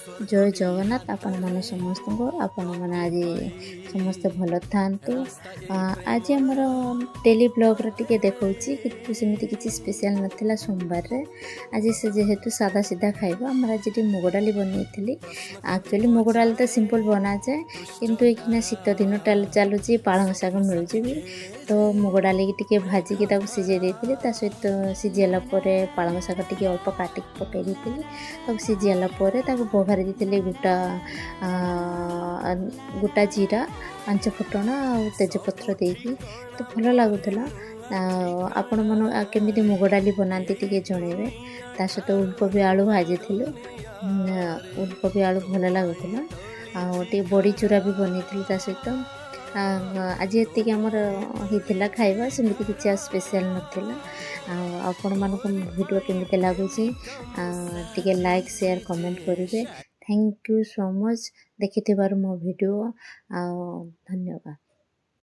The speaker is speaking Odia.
ଜୟ ଜଗନ୍ନାଥ ଆପଣମାନେ ସମସ୍ତଙ୍କୁ। ଆପଣମାନେ ଆଜି ସମସ୍ତେ ଭଲ ଥାଆନ୍ତୁ। ଆଜି ଆମର ଡେଲି ବ୍ଲଗ୍ର ଟିକେ ଦେଖାଉଛି, କିନ୍ତୁ ସେମିତି କିଛି ସ୍ପେଶିଆଲ୍ ନଥିଲା ସୋମବାରରେ। ଆଜି ସେ ଯେହେତୁ ସାଧା ସିଧା ଖାଇବା, ଆମର ଆଜି ଟିକେ ମୁଗ ଡାଲି ବନେଇଥିଲି। ଆକ୍ଚୁଆଲି ମୁଗ ଡାଲି ତ ସିମ୍ପଲ୍ ବନାଯାଏ, କିନ୍ତୁ ଏଇଖିନା ଶୀତ ଦିନ ଚାଲୁଛି, ପାଳଙ୍ଗ ଶାଗ ମିଳୁଛି ବି, ତ ମୁଗ ଡାଲିକି ଟିକେ ଭାଜିକି ତାକୁ ସିଝେଇ ଦେଇଥିଲି। ତା ସହିତ ସିଝିଲା ପରେ ପାଳଙ୍ଗ ଶାଗ ଟିକେ ଅଳ୍ପ କାଟିକି ପକାଇ ଦେଇଥିଲି। ତାକୁ ସିଝିଲା ପରେ ତାକୁ ବଘାରି ଦେଇଥିଲି ଗୋଟା ଗୋଟା ଜିରା, ପାଞ୍ଚ ଫୁଟଣ ଆଉ ତେଜପତ୍ର ଦେଇକି, ତ ଭଲ ଲାଗୁଥିଲା। ଆଉ ଆପଣମାନ କେମିତି ମୁଗ ଡାଲି ବନାନ୍ତି ଟିକେ ଜଣେଇବେ। ତା ସହିତ ଉଲକୋବି ଆଳୁ ଭାଜିଥିଲୁ। ଉଲକୋବି ଆଳୁ ଭଲ ଲାଗୁଥିଲା। ଆଉ ଟିକେ ବଡ଼ି ଚୁରା ବି ବନେଇଥିଲି ତା ସହିତ। ଆଜି ଏତିକି ଆମର ହେଇଥିଲା ଖାଇବା, ସେମିତି କିଛି ଆଉ ସ୍ପେଶିଆଲ୍ ନଥିଲା। ଆଉ ଆପଣମାନଙ୍କୁ ଭିଡ଼ିଓ କେମିତି ଲାଗୁଛି ଟିକେ ଲାଇକ୍, ସେୟାର, କମେଣ୍ଟ କରିବେ। Thank you so much ଦେଖିଥିବାରୁ ମୋ ଭିଡ଼ିଓ, ଆଉ ଧନ୍ୟବାଦ।